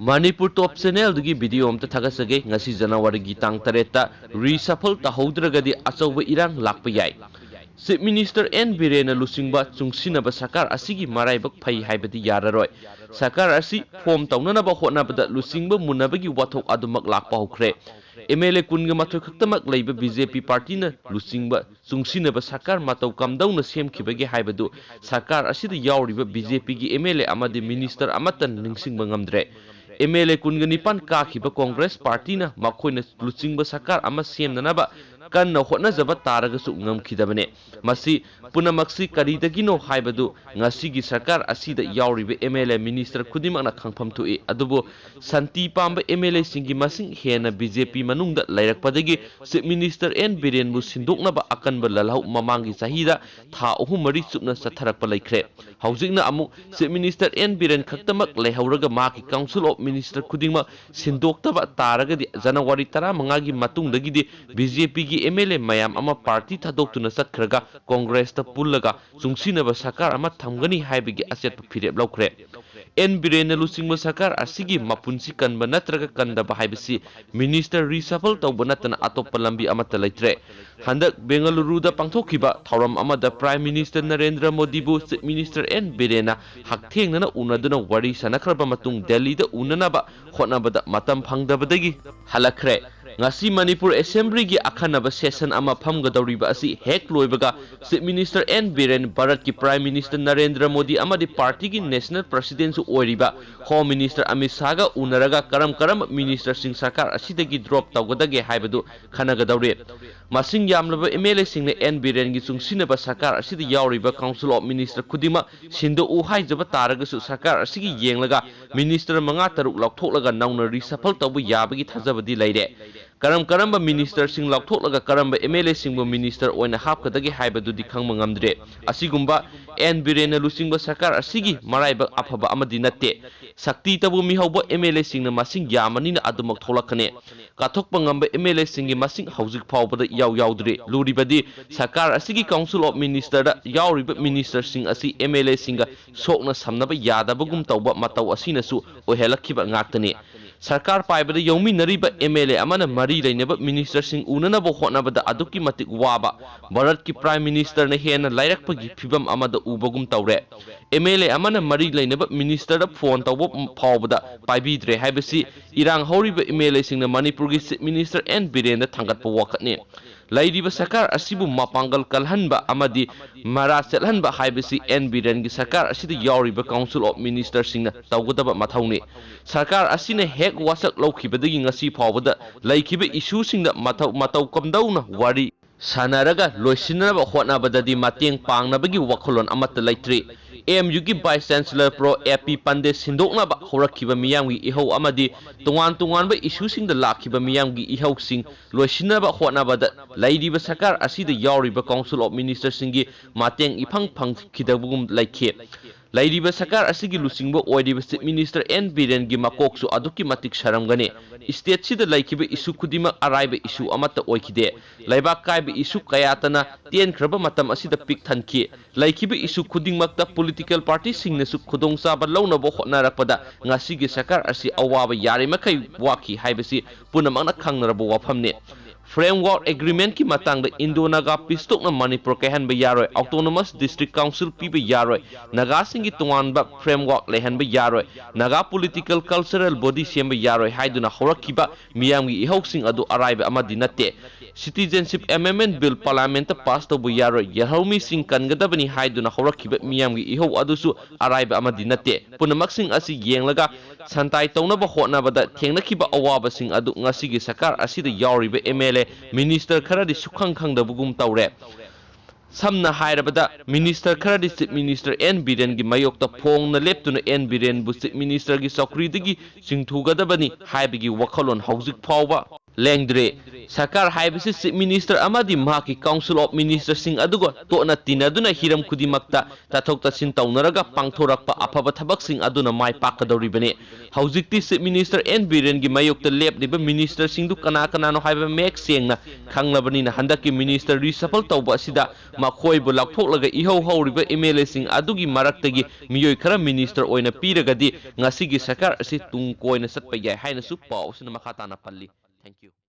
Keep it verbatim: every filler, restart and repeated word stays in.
ꯃꯅꯤꯄꯨꯔ ꯇꯣꯞ ꯆꯦꯅꯦꯜꯗꯒꯤ video ꯑꯝꯇ ꯊꯥꯒꯠꯆꯒꯦ꯫ ꯉꯁꯤ ꯖꯅꯋꯥꯔꯤꯒꯤ ꯇꯥꯡ ꯇꯔꯦꯠꯇ ꯔꯤꯁꯐꯜ ꯇꯧꯍꯧꯗ꯭ꯔꯒꯗꯤ ꯑꯆꯧꯕ ꯏꯔꯥꯡ ꯂꯥꯛꯄ ꯌꯥꯏ꯫ ꯆꯤꯐ ꯃꯤꯅꯤꯁꯇꯔ ꯑꯦꯟ ꯕꯤꯔꯦꯟꯅ ꯂꯨꯆꯤꯡꯕ ꯆꯨꯡꯁꯤꯟꯅꯕ ꯁꯔꯀꯥꯔ ꯑꯁꯤꯒꯤ ꯃꯔꯥꯏꯕꯛ ꯐꯩ ꯍꯥꯏꯕꯗꯤ ꯌꯥꯔꯔꯣꯏ꯫ ꯁꯔꯀꯥꯔ ꯑꯁꯤ ꯐꯣꯝ ꯇꯧꯅꯅꯕ ꯍꯣꯠꯅꯕꯗ ꯂꯨꯆꯤꯡꯕ ꯃꯨꯟꯅꯕꯒꯤ ꯋꯥꯊꯣꯛ ꯑꯗꯨꯃꯛ ꯂꯥꯛꯄ ꯍꯧꯈ꯭ꯔꯦ꯫ ꯑꯦꯝ ꯑꯦꯜ ꯑꯦ ꯀꯨꯟꯒ ꯃꯥꯊꯣꯏ ꯈꯛꯇꯃꯛ ꯂꯩꯕ ꯕꯤ ꯖꯦ ꯄꯤ ꯄꯥꯔꯇꯤꯅ ꯂꯨꯆꯤꯡꯕ ꯆꯨꯡꯁꯤꯟꯅꯕ ꯁꯔꯀꯥꯔ ꯃꯇꯧ ꯀꯝꯗꯧꯅ ꯁꯦꯝꯈꯤꯕꯒꯦ ꯍꯥꯏꯕꯗꯨ ꯁꯔꯀꯥꯔ ꯑꯁꯤꯗ ꯌꯥꯎꯔꯤꯕ ꯕꯤ ꯖꯦ ꯄꯤꯒꯤ ꯑꯦꯝ ꯑꯦꯜ ꯑꯦ ꯑꯃꯗꯤ ꯃꯤꯅꯤꯁꯇꯔ ꯑꯃꯠꯇꯅ ꯅꯤꯡꯁꯤꯡꯕ ꯉꯝꯗ꯭ꯔꯦ꯫ ꯑꯦꯝ ꯑꯦꯜ ꯑꯦ ꯀꯨꯟꯒ ꯅꯤꯄꯥꯟ ꯀꯥꯈꯤꯕ ꯀꯣꯡꯒ꯭ꯔꯦꯁ ꯄꯥꯔꯇꯤꯅ ꯃꯈꯣꯏꯅ ꯂꯨꯆꯤꯡꯕ ꯁꯔꯀꯥꯔ ꯑꯃ ꯁꯦꯝꯅꯅꯕ ꯀꯟꯅ ꯍꯣꯠꯅꯖꯕ ꯇꯥꯔꯒꯁꯨ ꯉꯝꯈꯤꯗꯕꯅꯦ꯫ ꯃꯁꯤ ꯄꯨꯝꯅꯃꯛꯁꯤ ꯀꯔꯤꯗꯒꯤꯅꯣ ꯍꯥꯏꯕꯗꯨ ꯉꯁꯤꯒꯤ ꯁꯔꯀꯥꯔ ꯑꯁꯤꯗ ꯌꯥꯎꯔꯤꯕ ꯑꯦꯝ ꯑꯦꯜ ꯑꯦ ꯃꯤꯅꯤꯁꯇꯔ ꯈꯨꯗꯤꯡꯃꯛꯅ ꯈꯪꯐꯝ ꯊꯣꯛꯏ꯫ ꯑꯗꯨꯕꯨ ꯁꯥꯟꯇꯤ ꯄꯥꯝꯕ ꯑꯦꯝ ꯑꯦꯜ ꯑꯦꯁꯤꯡꯒꯤ ꯃꯁꯤꯡ ꯍꯦꯟꯅ ꯕꯤ ꯖꯦ ꯄꯤ ꯃꯅꯨꯡꯗ ꯂꯩꯔꯛꯄꯗꯒꯤ ꯆꯤꯐ ꯃꯤꯅꯤꯁꯇꯔ ꯑꯦꯟ ꯕꯤꯔꯦꯟꯕꯨ ꯁꯤꯟꯗꯣꯛꯅꯕ ꯑꯀꯟꯕ ꯂꯥꯜꯍꯧ ꯃꯃꯥꯡꯒꯤ ꯆꯍꯤꯗ ꯊꯥ ꯑꯍꯨꯝ ꯃꯔꯤ ꯆꯨꯞꯅ ꯆꯠꯊꯔꯛꯄ ꯂꯩꯈ꯭ꯔꯦ꯫ ꯍꯧꯖꯤꯛꯅ ꯑꯃꯨꯛ ꯆꯤꯐ ꯃꯤꯅꯤꯁꯇꯔ ꯑꯦꯟ ꯕꯤꯔꯦꯟ ꯈꯛꯇꯃꯛ ꯂꯩꯍꯧꯔꯒ ꯃꯍꯥꯛꯀꯤ ꯀꯥꯎꯟꯁꯤꯜ ꯑꯣꯐ ꯃꯤꯅꯤꯁꯇꯔ ꯈꯨꯗꯤꯡꯃꯛ ꯁꯤꯟꯗꯣꯛꯇꯕ ꯇꯥꯔꯒꯗꯤ ꯖꯅꯋꯥꯔꯤ ꯇꯔꯥꯃꯉꯥꯒꯤ ꯃꯇꯨꯡꯗꯒꯤꯗꯤ ꯕꯤ ꯖꯦ ꯄꯤꯒꯤ ꯑꯦꯝ ꯑꯦꯜ ꯑꯦ ꯃꯌꯥꯝ ꯑꯃ ꯄꯥꯔꯇꯤ ꯊꯥꯗꯣꯛꯇꯨꯅ ꯆꯠꯈ꯭ꯔꯒ ꯀꯣꯡꯒ꯭ꯔꯦꯁꯇ ꯄꯨꯜꯂꯒ ꯆꯨꯡꯁꯤꯟꯅꯕ ꯁꯔꯀꯥꯔ ꯑꯃ ꯊꯝꯒꯅꯤ ꯍꯥꯏꯕꯒꯤ ꯑꯆꯦꯠꯄ ꯐꯤꯔꯦꯞ ꯂꯧꯈ꯭ꯔꯦ꯫ ꯑꯦꯟ ꯕꯤꯔꯦꯟꯅ ꯂꯨꯆꯤꯡꯕ ꯁꯔꯀꯥꯔ ꯑꯁꯤꯒꯤ ꯃꯄꯨꯟꯁꯤ ꯀꯟꯕ ꯅꯠꯇ꯭ꯔꯒ ꯀꯟꯗꯕ ꯍꯥꯏꯕꯁꯤ ꯃꯤꯅꯤꯁꯇꯔ ꯔꯤꯁꯐꯜ ꯇꯧꯕ ꯅꯠꯇꯅ ꯑꯇꯣꯞꯄ ꯂꯝꯕꯤ ꯑꯃꯠꯇ ꯂꯩꯇ꯭ꯔꯦ꯫ ꯍꯟꯗꯛ ꯕꯦꯡꯒꯂꯨꯔꯨꯗ ꯄꯥꯡꯊꯣꯛꯈꯤꯕ ꯊꯧꯔꯝ ꯑꯃꯗ ꯄ꯭ꯔꯥꯏꯝ ꯃꯤꯅꯤꯁꯇꯔ ꯅꯔꯦꯟꯗ꯭ꯔ ꯃꯣꯗꯤꯕꯨ ꯆꯤꯐ ꯃꯤꯅꯤꯁꯇꯔ ꯑꯦꯟ ꯕꯤꯔꯦꯟꯅ ꯍꯛꯊꯦꯡꯅꯅ ꯎꯅꯗꯨꯅ ꯋꯥꯔꯤ ꯁꯥꯟꯅꯈ꯭ꯔꯕ ꯃꯇꯨꯡ ꯗꯦꯜꯂꯤꯗ ꯎꯅꯅꯕ ꯍꯣꯠꯅꯕꯗ ꯃꯇꯝ ꯐꯪꯗꯕꯗꯒꯤ ꯍꯜꯂꯛꯈ꯭ꯔꯦ꯫ ꯉꯁꯤ ꯃꯅꯤꯄꯨꯔ ꯑꯦꯁꯦꯝꯕ꯭ꯂꯤꯒꯤ ꯑꯈꯟꯅꯕ ꯁꯦꯁꯟ ꯑꯃ ꯐꯝꯒꯗꯧꯔꯤꯕ ꯑꯁꯤ ꯍꯦꯛ ꯂꯣꯏꯕꯒ ꯆꯤꯐ ꯃꯤꯅꯤꯁꯇꯔ ꯑꯦꯟ ꯕꯤꯔꯦꯟ ꯚꯥꯔꯠꯀꯤ ꯄ꯭ꯔꯥꯏꯝ ꯃꯤꯅꯤꯁꯇꯔ ꯅꯔꯦꯟꯗ꯭ꯔ ꯃꯣꯗꯤ ꯑꯃꯗꯤ ꯄꯥꯔꯇꯤꯒꯤ ꯅꯦꯁꯅꯦꯜ ꯄ꯭ꯔꯁꯤꯗꯦꯟꯁꯨ ꯑꯣꯏꯔꯤꯕ ꯍꯣꯝ ꯃꯤꯅꯤꯁꯇꯔ ꯑꯃꯤꯠ ꯁꯥꯍꯒ ꯎꯅꯔꯒ ꯀꯔꯝ ꯀꯔꯝꯕ ꯃꯤꯅꯤꯁꯇꯔꯁꯤꯡ ꯁꯔꯀꯥꯔ ꯑꯁꯤꯗꯒꯤ ꯗ꯭ꯔꯣꯞ ꯇꯧꯒꯗꯒꯦ ꯍꯥꯏꯕꯗꯨ ꯈꯟꯅꯒꯗꯧꯔꯤ꯫ ꯃꯁꯤꯡ ꯌꯥꯝꯂꯕ ꯑꯦꯝ ꯑꯦꯜ ꯑꯦꯁꯤꯡꯅ ꯑꯦꯟ ꯕꯤꯔꯦꯟꯒꯤ ꯆꯨꯡꯁꯤꯟꯅꯕ ꯁꯔꯀꯥꯔ ꯑꯁꯤꯗ ꯌꯥꯎꯔꯤꯕ ꯀꯥꯎꯟꯁꯤꯜ ꯑꯣꯐ ꯃꯤꯅꯤꯁꯇꯔ ꯈꯨꯗꯤꯡꯃꯛ ꯁꯤꯟꯗꯣꯛꯎ ꯍꯥꯏꯖꯕ ꯇꯥꯔꯒꯁꯨ ꯁꯔꯀꯥꯔ ꯑꯁꯤꯒꯤ ꯌꯦꯡꯂꯒ ꯃꯤꯅꯤꯁꯇꯔ ꯃꯉꯥ ꯇꯔꯨꯛ ꯂꯧꯊꯣꯛꯂꯒ ꯅꯧꯅ ꯔꯤꯁꯐꯜ ꯇꯧꯕ ꯌꯥꯕꯒꯤ ꯊꯥꯖꯕꯗꯤ ꯂꯩꯔꯦ꯫ ꯀꯔꯝ ꯀꯔꯝꯕ ministerꯁꯤꯡ ꯂꯧꯊꯣꯛꯂꯒ ꯀꯔꯝꯕ MLAꯁꯤꯡꯕꯨ minister ꯑꯣꯏꯅ ꯍꯥꯞꯀꯗꯒꯦ ꯍꯥꯏꯕꯗꯨꯗꯤ ꯈꯪꯕ ꯉꯝꯗ꯭ꯔꯦ꯫ ꯑꯁꯤꯒꯨꯝꯕ N ꯕꯤꯔꯦꯟꯅ ꯂꯨꯆꯤꯡꯕ ꯁꯔꯀꯥꯔ ꯑꯁꯤꯒꯤ ꯃꯔꯥꯏꯕꯛ ꯑꯐꯕ ꯑꯃꯗꯤ ꯅꯠꯇꯦ꯫ ꯁꯛꯇꯤ ꯇꯧꯕ ꯃꯤꯍꯧꯕ MLAꯁꯤꯡꯅ ꯃꯁꯤꯡ ꯌꯥꯝꯕꯅꯤꯅ ꯑꯗꯨꯃꯛ ꯊꯣꯛꯂꯛꯀꯅꯤ꯫ ꯀꯠꯊꯣꯛꯄ ꯉꯝꯕ MLAꯁꯤꯡꯒꯤ ꯃꯁꯤꯡ ꯍꯧꯖꯤꯛ ꯐꯥꯎꯕꯗ ꯏꯌꯥꯎ ꯌꯥꯎꯗ꯭ꯔꯤ꯫ ꯂꯨꯔꯤꯕꯗꯤ ꯁꯔꯀꯥꯔ ꯑꯁꯤꯒꯤ Council of Ministerꯗ ꯌꯥꯎꯔꯤꯕ ministerꯁꯤꯡ ꯑꯁꯤ MLAꯁꯤꯡꯒ ꯁꯣꯛꯅ ꯁꯝꯅꯕ ꯌꯥꯗꯕꯒꯨꯝ ꯇꯧꯕ ꯃꯇꯧ ꯑꯁꯤꯅꯁꯨ ꯑꯣꯏꯍꯜꯂꯛꯈꯤꯕ ꯉꯥꯛꯇꯅꯤ꯫ ꯁꯔꯀꯥꯔ ꯄꯥꯏꯕꯗ ꯌꯥꯎꯃꯤꯟꯅꯔꯤꯕ MLA ꯑꯃꯅ ꯃꯔꯤ ꯂꯩꯅꯕ ministerꯁꯤꯡ ꯎꯅꯅꯕ ꯍꯣꯠꯅꯕꯗ ꯑꯗꯨꯛꯀꯤ ꯃꯇꯤꯛ ꯋꯥꯕ, ꯚꯥꯔꯠꯀꯤ Prime Ministerꯅ ꯍꯦꯟꯅ ꯂꯥꯏꯔꯛꯄꯒꯤ ꯐꯤꯚꯝ ꯑꯃꯗ ꯎꯕꯒꯨꯝ ꯇꯧꯔꯦ꯫ MLA ꯑꯃꯅ ꯃꯔꯤ ꯂꯩꯅꯕ ministerꯗ phone ꯇꯧꯕ ꯐꯥꯎꯕꯗ ꯄꯥꯏꯕꯤꯗ꯭ꯔꯦ ꯍꯥꯏꯕꯁꯤ ꯏꯔꯥꯡ ꯍꯧꯔꯤꯕ MLAꯁꯤꯡꯅ ꯃꯅꯤꯄꯨꯔꯒꯤ Chief Minister N ꯕꯤꯔꯦꯟꯗ ꯊꯥꯡꯒꯠꯄ ꯋꯥꯀꯠꯅꯤ꯫ ꯂꯩꯔꯤꯕ ꯁꯔꯀꯥꯔ ꯑꯁꯤꯕꯨ ꯃꯄꯥꯡꯒꯜ ꯀꯜꯍꯟꯕ ꯑꯃꯗꯤ ꯃꯔꯥ ꯆꯦꯠꯍꯟꯕ ꯍꯥꯏꯕꯁꯤ N ꯕꯤꯔꯦꯟꯒꯤ ꯁꯔꯀꯥꯔ ꯑꯁꯤꯗ ꯌꯥꯎꯔꯤꯕ Council of Ministerꯁꯤꯡꯅ ꯇꯧꯒꯗꯕ ꯃꯊꯧꯅꯤ꯫ ꯁꯔꯀꯥꯔ ꯑꯁꯤꯅ ꯍꯦꯛ ꯋꯥꯁꯛ ꯂꯧꯈꯤꯕꯗꯒꯤ ꯉꯁꯤ ꯐꯥꯎꯕꯗ ꯂꯩꯈꯤꯕ issueꯁꯤꯡꯗ ꯃꯊꯧ, ꯃꯇꯧ ꯀꯝꯗꯧꯅ ꯋꯥꯔꯤ ꯁꯥꯟꯅꯔꯒ ꯂꯣꯏꯁꯤꯟꯅꯕ ꯍꯣꯠꯅꯕꯗꯗꯤ ꯃꯇꯦꯡ ꯄꯥꯡꯅꯕꯒꯤ ꯋꯥꯈꯜꯂꯣꯟ ꯑꯃꯠꯇ ꯂꯩꯇ꯭ꯔꯤ꯫ AMUꯒꯤ Vice Chancellor Pro A P ꯄꯟꯗꯦ ꯁꯤꯟꯗꯣꯛꯅꯕ ꯍꯧꯔꯛꯈꯤꯕ ꯃꯤꯌꯥꯝꯒꯤ ꯏꯍꯧ ꯑꯃꯗꯤ ꯇꯣꯉꯥꯟ ꯇꯣꯉꯥꯟꯕ issueꯁꯤꯡꯗ ꯂꯥꯛꯈꯤꯕ ꯃꯤꯌꯥꯝꯒꯤ ꯏꯍꯧꯁꯤꯡ ꯂꯣꯏꯁꯤꯟꯅꯕ ꯍꯣꯠꯅꯕꯗ ꯂꯩꯔꯤꯕ ꯁꯔꯀꯥꯔ ꯑꯁꯤꯗ ꯌꯥꯎꯔꯤꯕ Council of Ministerꯁꯤꯡꯒꯤ ꯃꯇꯦꯡ ꯏꯐꯪ ꯐꯪꯈꯤꯗꯕꯒꯨꯝ ꯂꯩꯈꯤ꯫ ꯂꯩꯔꯤꯕ ꯁꯔꯀꯥꯔ ꯑꯁꯤꯒꯤ ꯂꯨꯆꯤꯡꯕ ꯑꯣꯏꯔꯤꯕ Chief Minister N ꯕꯤꯔꯦꯟꯒꯤ ꯃꯀꯣꯛꯁꯨ ꯑꯗꯨꯛꯀꯤ ꯃꯇꯤꯛ ꯁꯥꯔꯝꯒꯅꯤ꯫ Stateꯁꯤꯗ ꯂꯩꯈꯤꯕ issue ꯈꯨꯗꯤꯡꯃꯛ ꯑꯔꯥꯏꯕ issue ꯑꯃꯠꯇ ꯑꯣꯏꯈꯤꯗꯦ꯫ ꯂꯩꯕꯥꯛ ꯀꯥꯏꯕ issue ꯀꯌꯥꯇꯅ ꯇꯦꯟꯈ꯭ꯔꯕ ꯃꯇꯝ ꯑꯁꯤꯗ ꯄꯤꯛ ꯊꯟꯈꯤ꯫ ꯂꯩꯈꯤꯕ issue ꯈꯨꯗꯤꯡꯃꯛꯇ political partyꯁꯤꯡꯅꯁꯨ ꯈꯨꯗꯣꯡꯆꯥꯕ ꯂꯧꯅꯕ ꯍꯣꯠꯅꯔꯛꯄꯗ ꯉꯁꯤꯒꯤ ꯁꯔꯀꯥꯔ ꯑꯁꯤ ꯑꯋꯥꯕ ꯌꯥꯔꯤꯃꯈꯩ ꯋꯥꯈꯤ ꯍꯥꯏꯕꯁꯤ ꯄꯨꯝꯅꯃꯛꯅ ꯈꯪꯅꯔꯕ ꯋꯥꯐꯝꯅꯤ꯫ Framework Agreementꯀꯤ ꯃꯇꯥꯡꯗ Indo-Naga peace talkꯅ ꯃꯅꯤꯄꯨꯔ ꯀꯥꯏꯍꯟꯕ ꯌꯥꯔꯣꯏ, Autonomous District Council ꯄꯤꯕ ꯌꯥꯔꯣꯏ, ꯅꯥꯒꯥꯁꯤꯡꯒꯤ ꯇꯣꯉꯥꯟꯕ framework ꯂꯩꯍꯟꯕ ꯌꯥꯔꯣꯏ, ꯅꯥꯒꯥ political cultural body ꯁꯦꯝꯕ ꯌꯥꯔꯣꯏ ꯍꯥꯏꯗꯨꯅ ꯍꯧꯔꯛꯈꯤꯕ ꯃꯤꯌꯥꯝꯒꯤ ꯏꯍꯧꯁꯤꯡ ꯑꯗꯨ ꯑꯔꯥꯏꯕ ꯑꯃꯗꯤ ꯅꯠꯇꯦ꯫ Citizenship Amendment Bill Parliamentꯇ pass ꯇꯧꯕ ꯌꯥꯔꯣꯏ, ꯌꯦꯜꯍꯧꯃꯤꯁꯤꯡ ꯀꯟꯒꯗꯕꯅꯤ ꯍꯥꯏꯗꯨꯅ ꯍꯧꯔꯛꯈꯤꯕ ꯃꯤꯌꯥꯝꯒꯤ ꯏꯍꯧ ꯑꯗꯨꯁꯨ ꯑꯔꯥꯏꯕ ꯑꯃꯗꯤ ꯅꯠꯇꯦ꯫ ꯄꯨꯝꯅꯃꯛꯁꯤꯡ ꯑꯁꯤ ꯌꯦꯡꯂꯒ ꯁꯟꯇꯥꯏ ꯇꯧꯅꯕ ꯍꯣꯠꯅꯕꯗ ꯊꯦꯡꯅꯈꯤꯕ ꯑꯋꯥꯕꯁꯤꯡ ꯑꯗꯨ ꯉꯁꯤꯒꯤ ꯁꯔꯀꯥꯔ ꯑꯁꯤꯗ ꯌꯥꯎꯔꯤꯕ MLA, minister ꯈꯔꯗꯤ ꯁꯨꯈꯪ ꯈꯪꯗꯕꯒꯨꯝ ꯇꯧꯔꯦ꯫ ꯁꯝꯅ ꯍꯥꯏꯔꯕꯗ, minister ꯈꯔꯗꯤ Chief Minister N ꯕꯤꯔꯦꯟꯒꯤ ꯃꯥꯌꯣꯛꯇ ꯐꯣꯡꯅ ꯂꯦꯞꯇꯨꯅ N ꯕꯤꯔꯦꯟꯕꯨ Chief Ministerꯒꯤ ꯆꯧꯀ꯭ꯔꯤꯗꯒꯤ ꯆꯤꯡꯊꯨꯒꯗꯕꯅꯤ ꯍꯥꯏꯕꯒꯤ ꯋꯥꯈꯜꯂꯣꯟ ꯍꯧꯖꯤꯛ ꯐꯥꯎꯕ ꯂꯦꯡꯗ꯭ꯔꯦ꯫ ꯁꯔꯀꯥꯔ ꯍꯥꯏꯕꯁꯤ Chief Minister ꯑꯃꯗꯤ ꯃꯍꯥꯛꯀꯤ Council of Ministerꯁꯤꯡ ꯑꯗꯨꯒ ꯇꯣꯠꯅ ꯇꯤꯟꯅꯗꯨꯅ ꯍꯤꯔꯝ ꯈꯨꯗꯤꯡꯃꯛꯇ ꯇꯥꯊꯣꯛ ꯇꯥꯁꯤꯟ ꯇꯧꯅꯔꯒ ꯄꯥꯡꯊꯣꯔꯛꯄ ꯑꯐꯕ ꯊꯕꯛꯁꯤꯡ ꯑꯗꯨꯅ ꯃꯥꯏ ꯄꯥꯛꯀꯗꯧꯔꯤꯕꯅꯤ꯫ ꯍꯧꯖꯤꯛꯇꯤ Chief Minister ꯑꯦꯟ ꯕꯤꯔꯦꯟꯒꯤ ꯃꯥꯌꯣꯛꯇ ꯂꯦꯞꯂꯤꯕ ministerꯁꯤꯡꯗꯨ ꯀꯅꯥ ꯀꯅꯥꯅꯣ ꯍꯥꯏꯕ ꯃꯌꯦꯛ ꯁꯦꯡꯅ ꯈꯪꯂꯕꯅꯤꯅ ꯍꯟꯗꯛꯀꯤ minister reshuffle ꯇꯧꯕ ꯑꯁꯤꯗ ꯃꯈꯣꯏꯕꯨ ꯂꯧꯊꯣꯛꯂꯒ ꯏꯍꯧ ꯍꯧꯔꯤꯕ MLAꯁꯤꯡ ꯑꯗꯨꯒꯤ ꯃꯔꯛꯇꯒꯤ ꯃꯤꯑꯣꯏ ꯈꯔ minister ꯑꯣꯏꯅ ꯄꯤꯔꯒꯗꯤ ꯉꯁꯤꯒꯤ ꯁꯔꯀꯥꯔ ꯑꯁꯤ ꯇꯨꯡ ꯀꯣꯏꯅ ꯆꯠꯄ ꯌꯥꯏ ꯍꯥꯏꯅꯁꯨ ꯄꯥꯎ ꯑꯁꯤꯅ ꯃꯈꯥ ꯇꯥꯅ ꯄꯜꯂꯤ꯫ Thank you꯫